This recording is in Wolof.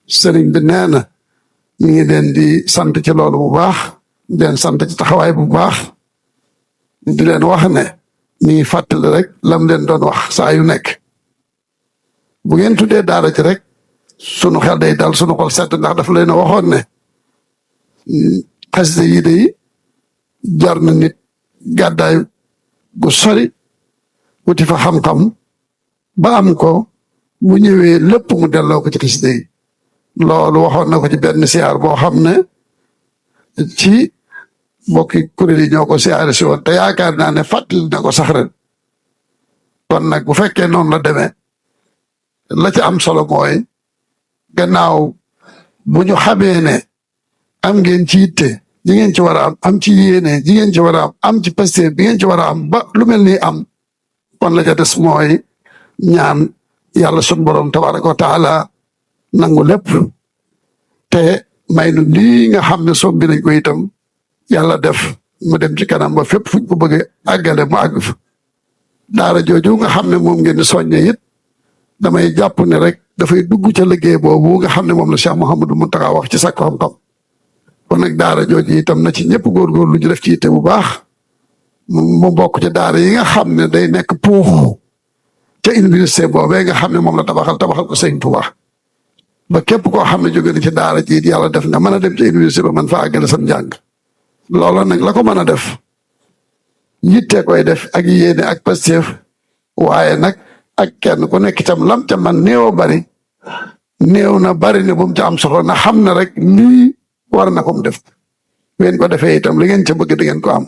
sëriñ bi nee na ñu ngi leen di sant ci loolu bu baax di leen sant ci taxawaay bu baax di leen wax ne ñu ngi fàttali rek lam leen doon wax saa yu nekk bu ngeen tuddee daara ci rek sunu xel day dal sunu xol sedd ndax dafa leen a waxoon ne xasida yi day jar na nit gàddaay gu sori wuti fa xam-xam ba am ko bu ñëwee lépp mu delloo ko ci xasida yi loolu waxoon na ko ci benn siyaar boo xam ne ci mbokki kuréel yi ñoo ko siyaare si woon te yaakaar naa ne fàttali na ko sax ren kon nag bu fekkee noonu la demee la ci am solo mooy gannaaw bu ñu xamee ne am ngeen ci yitte ji ngeen ci war a am ci yéene ji ngeen ci war a am ci paste bi ngeen ci war a am ba lu mel ni am kon la ca des mooy ñaan yàlla sun borom tabaraka wa taala nangu lépp te may nu lii nga xam ne soom bi nañ ko itam yàlla def mu dem ci kanam ba fépp fuñ ko bëgge àggale mu àgg fa daara jooju nga xam ne moom ngeen di soññe it damay jàpp ne rek dafay dugg ca liggéey boobu nga xam ne moom la Cheikh Mouhamadou Mountakha wax ci sàkku xam-xam kon nag daara jooju itam na ci ñëpp góorgóorlu ñu def ci yitte bu baax mu bokk ci daara yi nga xam ne day nekk puux ca université boobee nga xam ne moom la tabaxal ko Sëñ Tuubaa ba képp koo xam ne jóge na ci daara ji yàlla def nga mën a dem ci université ba mën fa àggale sam njàng loola nag la ko mën a def yitte koy def ak yéene ak Pastef waaye nag ak kenn ku nekk itam lam ca man néew bari néew na bari ne bu mu ca am solo na xam ne rek lii war na ko mu def ngeen ko defee itam li ngeen ca bëgg di ngeen ko am